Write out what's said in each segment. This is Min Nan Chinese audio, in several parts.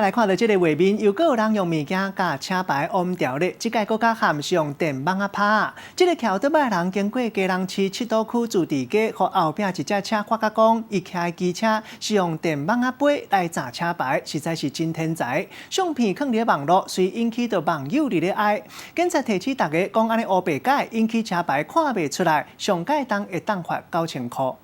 來看著這个畫面，又閣有人用物件共車牌烏掉咧。這擺閣較含是用電蠓仔拍。這个騎歐多擺人經過基隆市七堵區自治街，予後壁一隻車發覺講，伊騎的機車是用電蠓仔杯來砸車牌，實在是真天才。相片放佇網路，隨引起著網友佇咧哀。警察提醒大家講，按呢烏白改引起車牌看袂出來，上蓋重會當罰9000箍。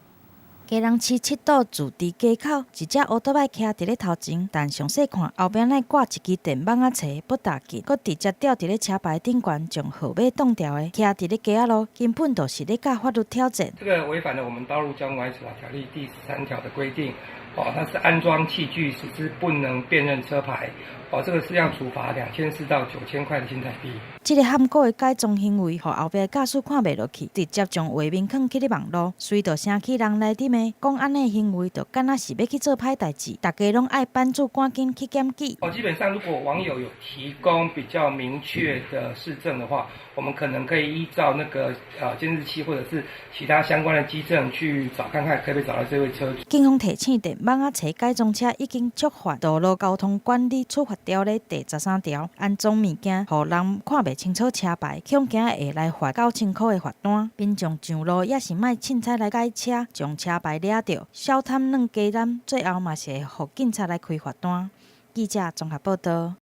基隆市七堵自治街口，一隻歐多擺徛佇咧頭前，但詳細看後壁乃掛一支電蠓仔錘，不打緊，閣直接吊佇咧車牌頂懸，將號碼擋掉的，徛佇咧街仔路，根本就是咧佮法律挑戰。這個違反了我們道路交通管理處罰條例第13條的規定，哦，它是安裝器具使之不能辨認車牌，哦，這個是要處罰2400到9000塊的新台幣。這个罕見的改裝行為，予後壁駕駛看袂落去，直接將畫面放去咧網路，隨著聲起人來佇罵，講按呢行為就敢若是欲去做歹代誌，大家攏愛版主趕緊去檢舉。哦，基本上如果網友有提供比較明確的事證的話，我們可能可以依照那個監視器或者是其他相關的跡證去找看看，可不可以找到這位車主。警方提醒，電蠓仔錘改裝車已經觸犯道路交通管理處罰條例第13條，安裝物件予人看袂清楚車牌，恐驚會來罰9000箍的罰單。民眾上路也是莫凊彩來改車，將車牌掠著，小貪軟加擔，最後嘛是會予警察來開罰單。記者綜合報道。